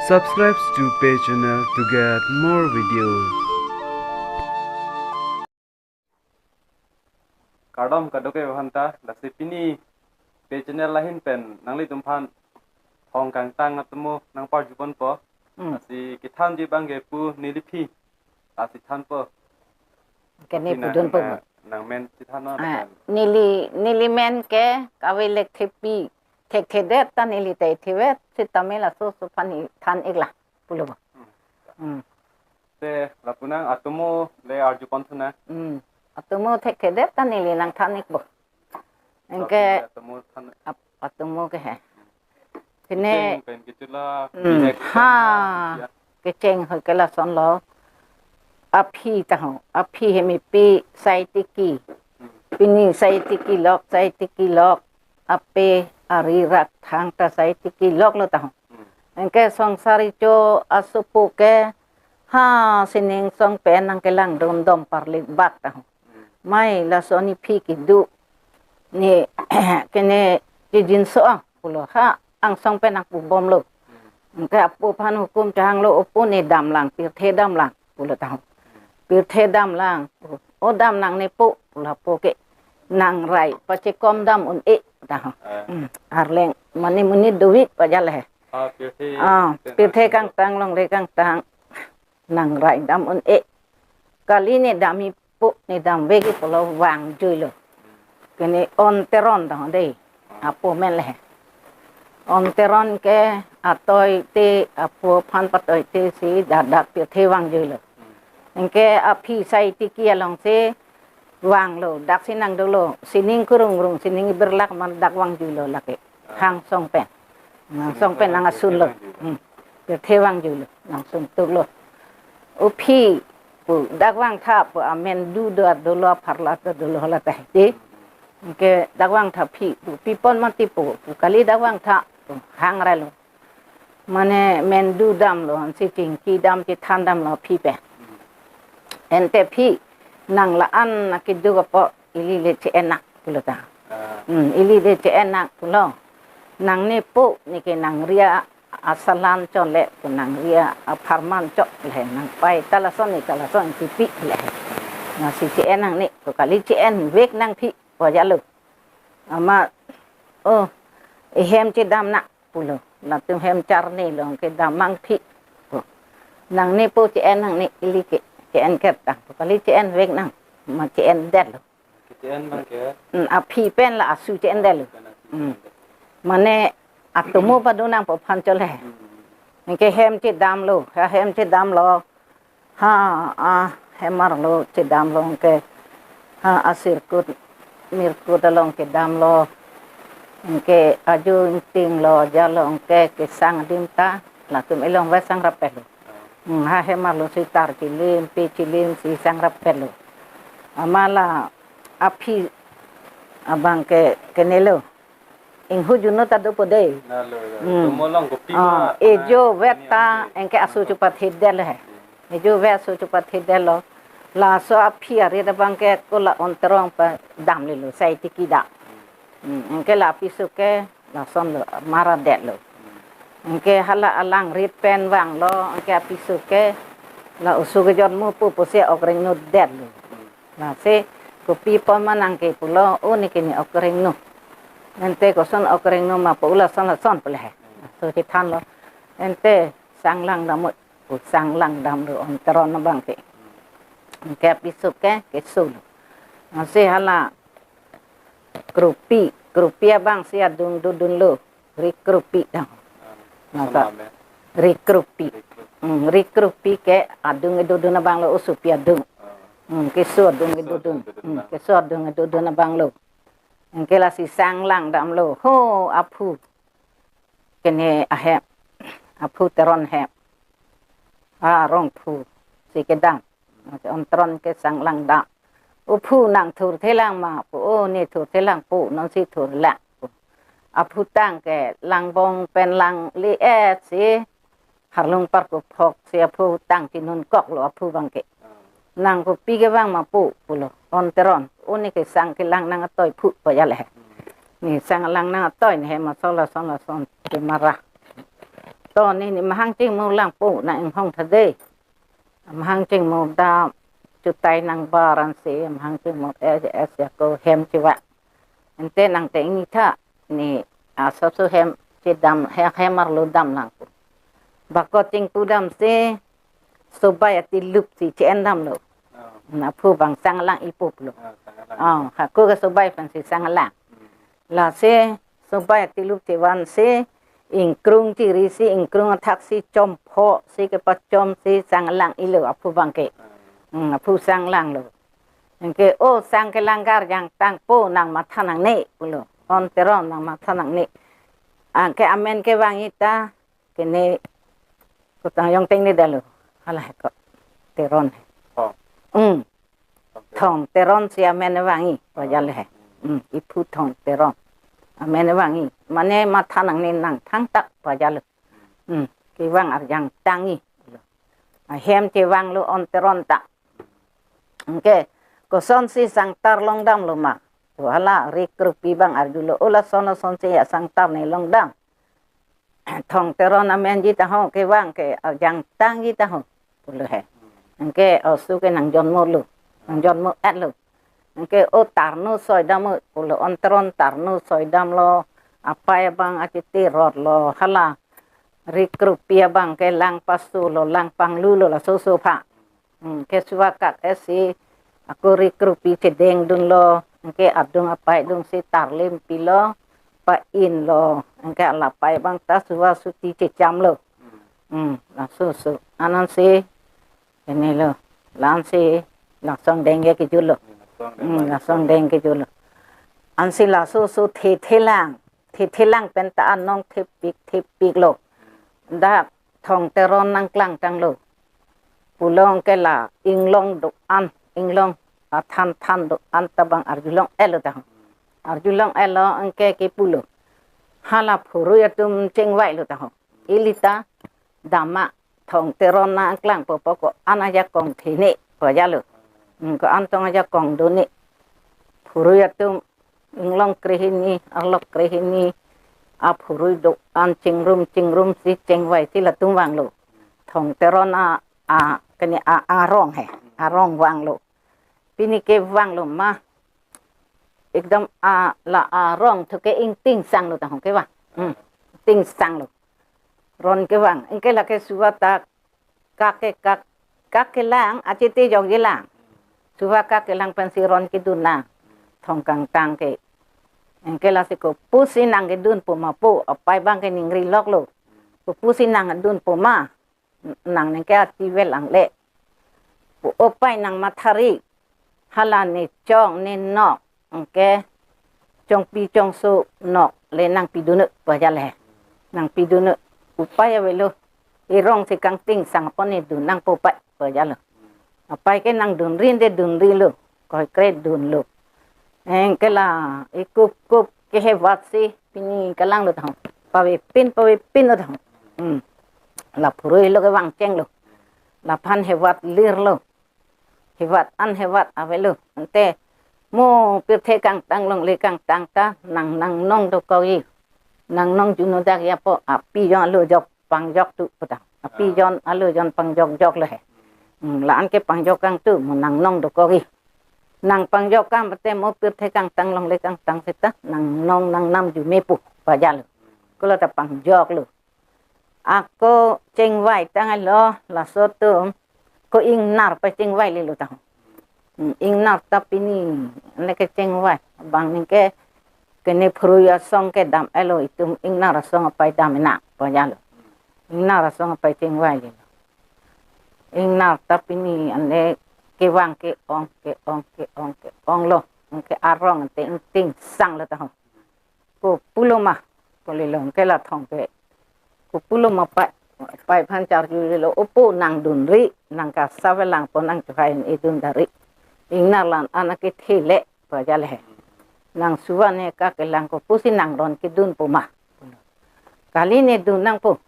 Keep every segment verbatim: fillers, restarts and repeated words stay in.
Subscribe to Pei channel to get more videos. Kardom kadokave aphanta, lasi pini Pei channel lahin pen nanglitumphan hong kangtang atomo nangparjuponpo. Hmm. Lasi kethanji abangke pu neliphi. Lasi thanpo. Kene pudunpo. Nang, nang men chethan non. Ah, lapen neli, neli men ke Kave Lekthepi, Thekthedet ta neli ta ithevet, sitame laso sophan than-iklo pulo. Hmm. Hmm. Te lapu nang atomo le arjupon thunang. Hmm. Atomo Thekthedet ta neli nangthan-ikpo. Anke atomo than ap-, atomo ke he. Kene kecheng pen kechula, hmm, bihek ha, ya. Kecheng ho ke lasonlo. Aphi ta ho. Aphi he mipi sai tiki. Hmm. Pini sai tiki lok, sai tiki lok. Ape ari rak thang ta sai tiki loklo ta ho. Hmm. Anke songsar icho asopo ke ha sining song pen nangkelang dondom parlik bak ta ho. Hmm. Mai laso nephi kedo, ne kene chijinso ang pulo, ha angsong pen nangpubomlo. Anke apo aphan hukum chehanglo, opo ne damlang, pirthe damlang pulo ta ho. Pirthe damlang, o dam nangne po pulo, apo ke nang rai pachekom dam un-e ta ho. Ah. Hmm. Arleng mane monit dovik pajal he. Ah, pirthe. Ah, pirthe kangtang, longle kangtang. Nang rai dam un-e. Kali ne damji pu, ne damvekji pulo vangjuilo. Kene On Teron ta ho dei. Apo men le he. On Teron ke atoi te, apo aphan patoi te si dak dak pirthe vangjuilo. Anke aphi sai tiki alongsi vanglo, daksi nangdolo, sining kurung rung, sining birlak man dak vangjuilo lake. Ah. Hangsong pen. Hangsong pen nang asunlo. Hmm. Pirthe vangjuilo, nang suntuklo. O phi pu, dak vangtha pu, amen du do dolo, apharla do dolo hala ta he. Anke dak vangtha phi pu, pipon mati pu, pu kali dak vangtha pu, hangrailo. Mane men du damlo, ansi chingki dam chethan damlo phi pen. Ante phi nang la-an akeduk apot ili le che-en nang pulo ta. Ah. Hmm, ili le che-en nang pulo. Nangne po, neke nangri asalan chot le, nangri apharman chot le, nangpai ta lason ne ta lason kipi le. Lasi che-en nangne, ko kali che-envek nang phi, ko jalo. Amat, oh, ehem chedam nang pulo. Latum hem charnilo, kedam mang phi. Nangne po che-en nangne ili ke, che-en kertang. Kali che-envek nang, ma che-endetlo. Che-en abangke? Hmm, aphi pen la asu che-endetlo. Hmm. Mane atomo pado nangpo aphan chot le. Hmm. Anke hem chedamlo, ha hem chedamlo. Ha, ah, hemarlo chedamlo anke. Ha, asirkut, mirkut along kedamlo. Anke ajo ingtinglo, jalo anke kesang adim ta, latum ilong vet sangrap-etlo. Hmm, ha hemarlo si tar chilim, pe chilim si sangrap-etlo. Amat la aphi abangke kenelo. Inghu junot ta dopo dei. Nalo, nalo. Hmm. Atomo along kopi ma, ah, ejo vet ta, anke asu chepathe detlo he. Hmm. Ejo vet asu chepathe detlo. Laso aphi arit abangke ko la On Teron padamlelo, sai tiki dam. Hmm. Hmm, anke la apiso ke lasonlo, mara detlo. Hmm. Anke hala alangrit pen vanglo, anke apiso ke la oso kejonmo pu pusi ok rengno detlo. Hmm. Lasi kopi apot ma nang ke pulo, o neke ne ok rengno. Ante koson ok rengno ma pu, lason lason pu le he. Aso chethanlo. Ante sanglang dam, o sanglang damlo On Teron abangke. Anke apiso ke kesolo. Lasi hala kropi, kropi abang si adung dodunlo. Rik kropi dang. Ah, masa? Rik kropi. Rik kropi. Hmm, rik kropi ke adung dodun abanglo, oso pi adung. Ah. Hmm, keso adung dodun. Keso adung dodun. Hmm, keso adung dodun abanglo. Anke lasi sanglang damlo. Ho, aphu. Kene ahem. Aphu Teron hem. Ah, Rongphu. Si kedam. On Teron ke sanglang dam. O phu nang thurthelang ma pu, o ne thurthelang pu, nonsi thurlang pu. Aphu tang ke langbong pen langle-et si, harlung parkuphok si aphu tang chinunkoklo aphu abangke. Nang kopi kevang ma pu, pulo. On Teron, o neke sang kelang nang atoi phu pu jale he. Ne sang lang nang atoi ne he, ma lason lason lason kemara. To ne, ne mahang chingmur langpo, nang inghong tha dei. Mahang chingmur dam, chutai nang baran si, mahang chingmur es, es ya ko hem chiwa. Ante nang te ingni tha, ne asapso hem chedam, hem, hem arlo dam langpo. Bako chingpu dam si, sobai atilup si che-en damlo. Oh. Na phu bang sang lang ipup lo. Oh, sang lang. Oh, hako ke sobai pen si sang lang. Hmm. Lasi sobai atilup chevan si, ingkrung chiri si, ingkrung athak si, chompho si kepachom si sang lang ilo aphu bang ke. Hmm, aphu sang langlo. Anke o sang kelang arjang tangpo nang matha nangne pulo. On Teron nang matha nangne. Anke amen kevang-i ta, kene kutang yong teng ne dalo. Hala he ko. Teron he. Oh. Hmm. Thong Teron si amen vang-i, pajal he. Hmm, iphu Thong Teron. Amen vang-i. Mane matha nangne nang thangtak pajal. Hmm, kevang arjang tang-i. Ahem chevanglo On Teron ta. Anke, kosonsi sangtar long damlo ma. Hala rik rupi bang arjulo. O lason lasonsi ya sangtar ne long dam. Thong Teron amenji ta ho, kevang ke arjang tangji ta ho, pulo he. Anke osu ke nang jonmor lo, nang jonmor-et lo. Anke o tarno soi dam o, pulo On Teron tarno soi damlo, apei abang achiti rot lo, hala rik rupi abang ke lang pasu lo, lang panglu lo, laso so pha. Hmm, ke suva kak esi, ako rik rupi chedeng dunlo, anke adung apei dung si tarlim pilo, pa-in lo, anke alapei abang ta suva suti checham lo. Hmm, laso so. Anansi, ini lo, lansi, lason dengke kejut lo. Hmm, lason deng kejut lo. Ansi laso so the the lang, the the lang pen ta anong thepik thepik lo. Dak Thong Teron nangklang tanglo. Pulo anke la inglong do-an, inglong athan than do-an ta bang arjulong-et lo ta ho. Arjulong-et lo anke kepulo. Hala phurui atum chingvai lo ta ho. Ili ta dam ma Thong Teron nangklangpo pu ko-an ajakong the ne pajal lo. Hmm, ko-an tong ajakong do ne. Phurui atum inglong krehini, arlok krehini, aphurui do-an chingrum chingrum si chingvai si latum vanglo. Thong Teron a, a, kene a, arong he, arong vanglo. Pini kevanglo ma. Ekdom a, la arong thu ke ingting sanglo ta ho kevang. Hmm. Ting sanglo. Ron kevang. Anke lake suva ta kak ke kak, kak kelang, achiti jokji lang. Suva kak kelang pensi ron kedun lang. Thong kangtang ke. Anke lasi kopusi nang kedunpo ma pu, apei abang ke ningri lok lo. Kopusi nang dunpo ma, nang ningke ati vel angle. Pu apei nang mathari. Hala ne chong ne nok, anke chongpi chongso nok le nangpidun-o pajal he. Nangpidun-o, apei avelo. Erong si kangting sang apot ne dun nangpo apei pajal lo. Apei ke nangdunri de dunri lo. Koikre dunlo. Anke la ikup kup ke hevat si pini kelang lo ta ho. Pavepin pavepin lo ta ho. Hmm. La phurui lo kevang chenglo. Laphan hevat lir lo. Hevat an hevat avelo. Ante mo pirthe kangtang longle kangtang ta nang nangnong dokok-i. Nangnong juno dak ya po api jon alo jok pangjok tu pu ta. Api jon alo jon pangjok jok lo he. Hmm, la-an ke pangjok kangtu mo nangnong dokok-i. Nang pangjok kam pete mo pirthe kangtang longle kangtang seta nangnong nangnam jume pu pajal lo. Ko lo ta pangjok lo. Ako chingvai tanglo laso atum ko ingnar pai chingvai lelo ta ho. Hmm, ingnar ta pini ne ke chingvai. Bang ningke kene phurui asong kedam-et lo itum ingnar asong apei dam-et nang pajal lo. Ingnar asong apei chingvai lelo. Ingnar ta pini ane kevang ke-ong ke-ong ke-ong ke-ong lo. Anke arong ante ingting sanglo ta ho. Kopulo ma, ko lelo anke la thong ke. Kopulo ma apei, apei aphan charjulelo, opo nangdunri, nang kasa velangpo nang chohai edun dari. Ingnar la-an an akethe le pajal he. Nang suva ne kak kelang kopusi nang ron kedunpo ma. Kali ne dun nangpo,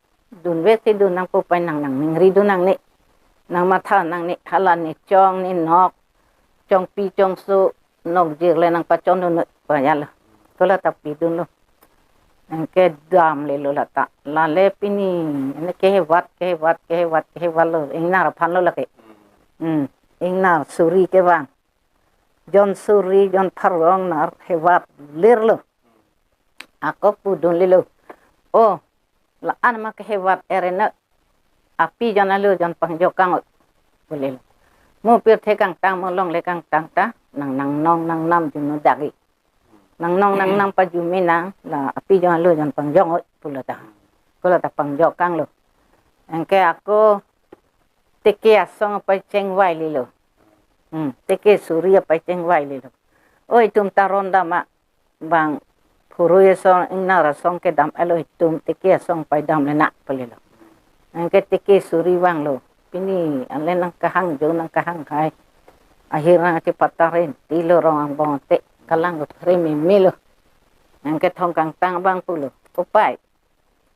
dunve si dun nangpo apei nang nangningri dun nangne. Nang matha nangne hala ne chong ne nok. Chongpi chongso nokjir le nangpachon dun pajal lo. Ko la ta pidunlo. Anke damlelo lata. Lale pini, anke hevat, kehevat, kehevat, kehevatlo. Ingnar aphanlo lake. Hmm. Ingnar suri kevang. Jon suri, jon pharo ingnar hevat lirlo. Ako pudunlelo. Oh, la-an ma kehevat erena. Api jon alo jon pangjok kang, pulelo. Mo pirthe kangtang, mo longle kangtang ta, nang nangnong nangnam junu dagi. Nangnong nangnam pajume nang, la api jon alo jon pangjok, pulo ta. Pulo ta pangjok kanglo. Anke ako teke asong apei chengvailelo. Hmm, teke suri apei chengvailelo. Oi, itum ta ron dam ma, bang phurui asong, ingnar asong kedam alo, itum teke asong apei damle na, pulelo. Anke teke suri vanglo. Pini ale nangkahang jo nangkahang hai. Ahir nangchepataren tilo rong angbong te kalang ko thre meme lo. Anke thong kangtang abang pulo. Ko pei.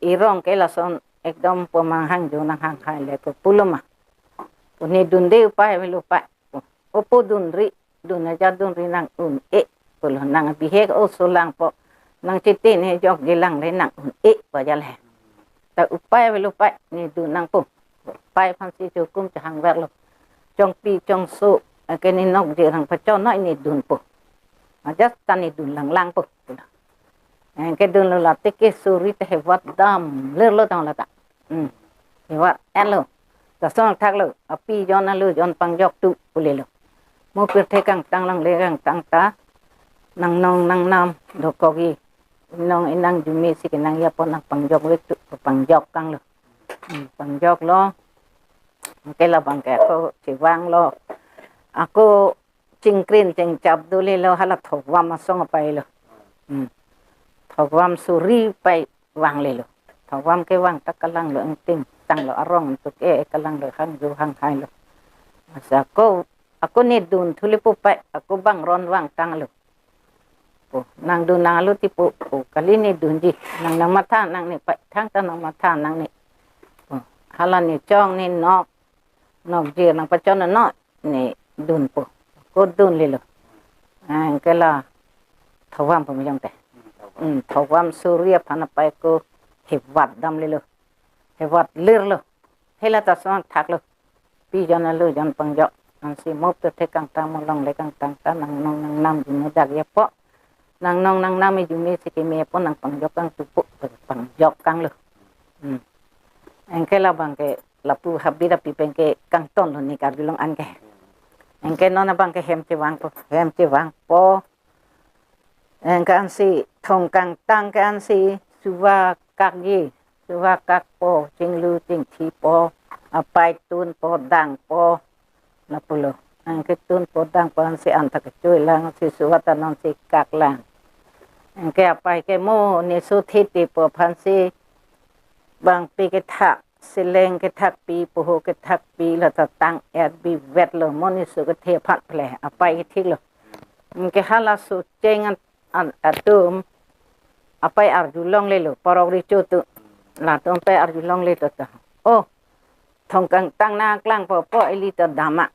Irong ke lason ekdom pu manghang jo nanghang hai le ko pulo ma. Ko ne dunde upei avelo pei. Opo dunri, dun aja dunri nang un-e. Pulo nang bihek oso langpo. Nang chiti ne jok gilang le nang un-e pu aja le. Ta upei avelo pei, ne dun nangpo. Pei aphansi chokum chahangverlo. Chongpi chongso, anke ne nokjir nangpachon noi ne dunpo. Aja ta ne dun langlangpo. Anke dunlo la teke suri ta hevat damlirlo tang lata. Hmm. Hevat etlo. Lason thaklo. Api jon alo jon pangjok tu pulelo. Mo pirthe kangtang longle kangtang ta. Nangnong nangnam dokokji. Inong inang jume si kenangji apot nang pangjokvek tu, pangjok kanglo. Hmm, pangjoklo. Anke labang ke ako chevanglo. Ako chingkrin chingchap dolelo, hala thokvam asong apeilo. Hmm. Thokvam suri apei vanglelo. Thokvam kevang ta kalanglo, ingting tanglo, arong antuk e kalanglo, hang jo hang hailo. Asa ako, ako ne dun thulepo pei, ako bang ron vangtanglo. Pu, nang dun nang alo ti pu, pu, kali ne dunji, nang nangmatha nangne pei, thangta nangmatha nangne. Pu, hala ne chong ne nok, nokjir nangpachon noi, ne dunpo. Ko dunlelo. Anke la thokvam pu mejong te. Hmm, thokvam suri aphan apei ko hevat damlelo. Hevat lirlo. Hela ta son thaklo. Api jon alo jon pangjok. Ansi mo pirthe kangtang, mo longle kangtang ta, nangnong nangnam junu dagi apot. Nangnong nangnam jume si keme apot nang pangjok kang tu pu, pangjok kanglo. Hmm. Anke labang ke lapu habit api pen ke kangtonlo ne Karbi Anglong an ke. Anke non abang ke hem chevangpo, hem chevangpo. Anke ansi thong kangtang ke ansi suva kakji, suva kakpo, chinglu chingthipo, apei tunpo, dangpo, lapulo. Anke tunpo dangpo ansi an ta kechui lang, ansi suva ta nonsi kak lang. Anke apei ke mo ne so thiti pu aphansi bang pi kethak, seleng kethak pi, poho kethak pi, la ta tang-et bivetlo, mo ne so kethe aphan ple, apei kethiklo. Anke hala so cheng an, an, atum, apei arjulonglelo, parok recho tu, latum apei arjulongle to ta. Oh, thong kangtang nangklangpo, po ili ta dam ma.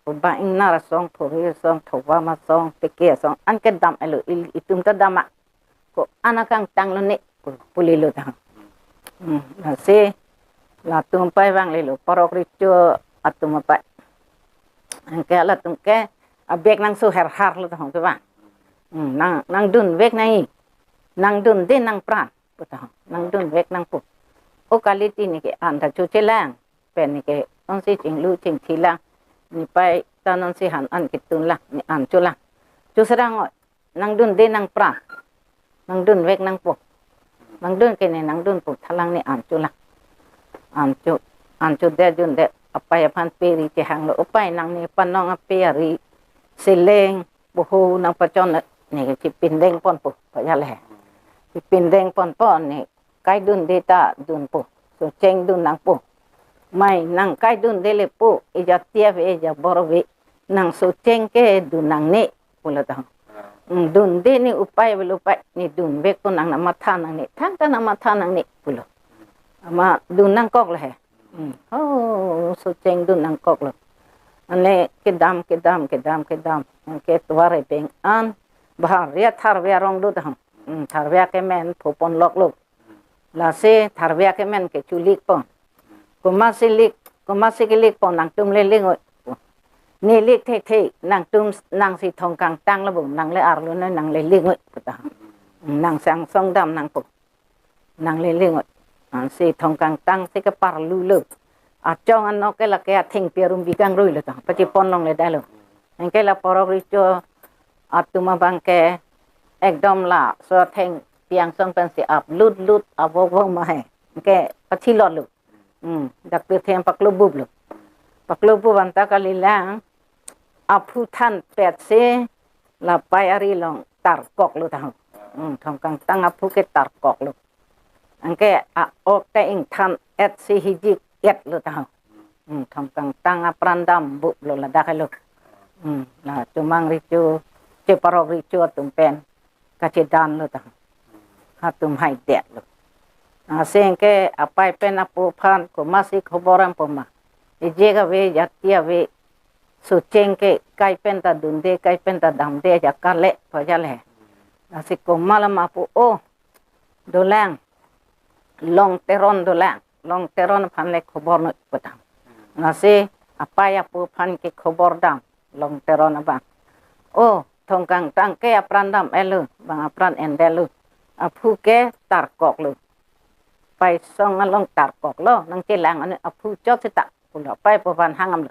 Pu bang ingnar asong, phurui asong, thokvam asong, teke asong, an kedam alo, il-, itum ta dam ma. Ko-an akangtanglo ne, pu, pulelo ta. Hmm, lasi, latum apei vanglelo, parok recho atum apei. Anke latum ke, abag nangso herharlo ta hong tu bang. Hmm, nang, nangdunvek nangji, nangdunde nangpran, pu ta hong, nangdunvek nangpo. O kali ti ne ke-an ta choche lang. Pen ne ke nonsi chinglu chingthi lang. Ne apei ta nonsi han an ketun lang, ne an cho lang. Cho serang oi, nangdunde nangpran. Nangdunvek nangpo. Nangdun ke ne nangdunpo, thalang ne an cho lang. An cho, an chodet jundet, apei aphan pe ri chehanglo, apei nangne panong ape ari, seleng, poho nangpachon ne, ne chipindeng ponpo, pu aja le. Chipindeng ponpo ne, kaidunde ta dunpo, so cheng dun nangpo. Mai nang kaidundele pu, ejati ave, eja bor ave, nang so cheng ke dun nangne, pulo ta. Hmm, dunde ne upei avelo pei, ne dunvek pu nang nangmatha nangne, thangta nangmatha nangne, pulo. Amat dun nangkoklo he. Hmm. Oh, so cheng dun nangkoklo. Anle kedam, kedam, kedam, kedam. Anke tovar ebeng an, bahar ria thar ve arong do ta hong. Hmm, tharve akemen pho ponloklo. Lasi tharve akemen ke chulik pon. Komatsi lik, komatsi kelik pon nangtum le ling oi. Ne lik thekthe nangtum nangsi Thongkangtang lo bo, nang le arlo noi, nang le ling oi puta. Nang sang song dam nangpo. Nang le ling oi. Ansi Thongkangtang si keparlu lo. Achong anok ke lake athengpi arum bikang rui lo tang. Pachipon longledetlo. Anke la Porok Recho atum abang ke ekdom laso athengpi angsong pensi ap lut lut avo vo ma he. Anke pachilotlo. Hmm, dak pirthe paklobup lo. Paklobup anta kalilang aphu thanpet si la pei ari along tarkoklo tang. Hmm, Thongkangtang aphu ke tarkoklo. Anke a-ok ta ingthan et si hijik et lo tang. Hmm, Thongkangtang apran dambuplo ladak lo. Hmm, la Chomang Recho, che Porok Recho atum pen kachedanlo tang. Hatum haidetlo. Ansi anke apei pen apo aphan komatsi khobor dampo ma. Ejek ave, jati ave, socheng ke kai pen ta dunde, kai pen ta damde, ja kale, ko ja le. Ansi komat alam apo, oh, dolang, Long Teron dolang, Long Teron aphan le khobor noi puta. Ansi apei apo aphan ke khobor dam, Long Teron abang. Oh, Thongkangtang ke apran dam-etlo, bang apran endetlo. Aphu ke tarkoklo. Pei song along tarkoklo, nangchelang anu aphu chot seta pulo, apei apo aphan hang damlo.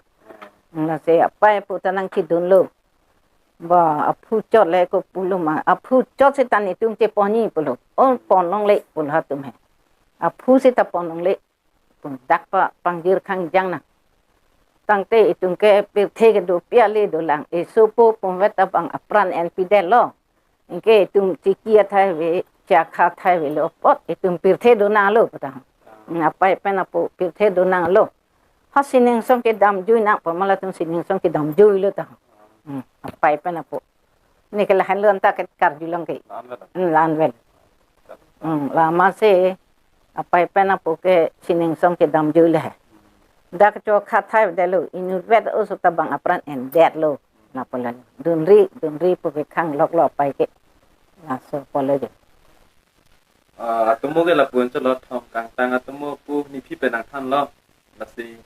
Lasi apei apo ta nangchedunlo. Ba aphu chot le ko pulo ma, aphu chot seta netum chepon-i pulo. Oh, pon longle pulo hatum he. Aphu seta pon longle. Pun dak pa pangjir khangjang nang. Tangte itum ke pirthe kedo pi ale dolang, esopo pumvet abang apran enpidetlo. Anke itum chiki athai ave, chakha athai avelo apot itum pirthe donanglo puta. Hmm, apei pen apo pirthe donanglo. Ha sining song kedamjui nangpo ma, latum sining song kedamjuilo tang. Hmm, apei pen apo. Ne ke lahenlo anta ke karjulong ke. Lanvel. Hmm, lanvel. Hmm, la amatsi apei pen apo ke sining song kedamjuilo he. Dak chokha athai avedetlo, inutvet oso ta bang apran endetlo. Lapu la dunri, dunri pu ke khangloklo apei ke. Laso pulo je. Ah, atomo ke lapu-an chotlo, Thongkangtang atomo pu nephi pen nangthanlo. Lasi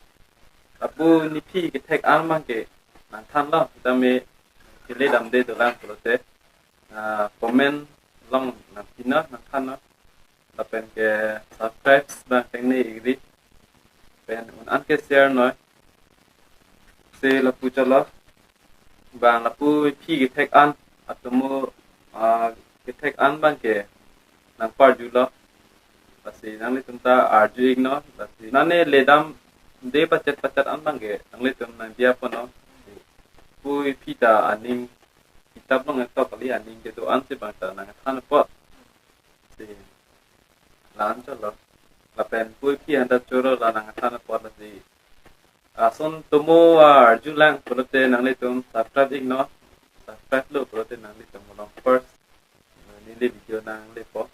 lapu nephi kethek an abang ke nangthanlo. Tame kele damde dolang pulote, ah, comment along nangpinon, nangthannon. Lapen ke subscribe abang tengne igri. Pen un-an ke share noi. Si lapu chotlo. Bang lapu nephi kethek an, atomo, ah, kethek an abang ke nangparjulo. Lasi nanglitum ta arju-iknon. Lasi nane le damde pachet pachet an abang ke nanglitum nangdiya ponnon. Pu nephi ta aning kitap along etok kali, aning kedo-an si bang ta nangthan apot. Si la-an chotlo. Lapen pu nephi anta choro la nangthan apot lasi. Ason atomo arjulang pulote nanglitum subscribe-iknon. Subscribe lo pulote nanglitum along first, eh, neli video nanglepo.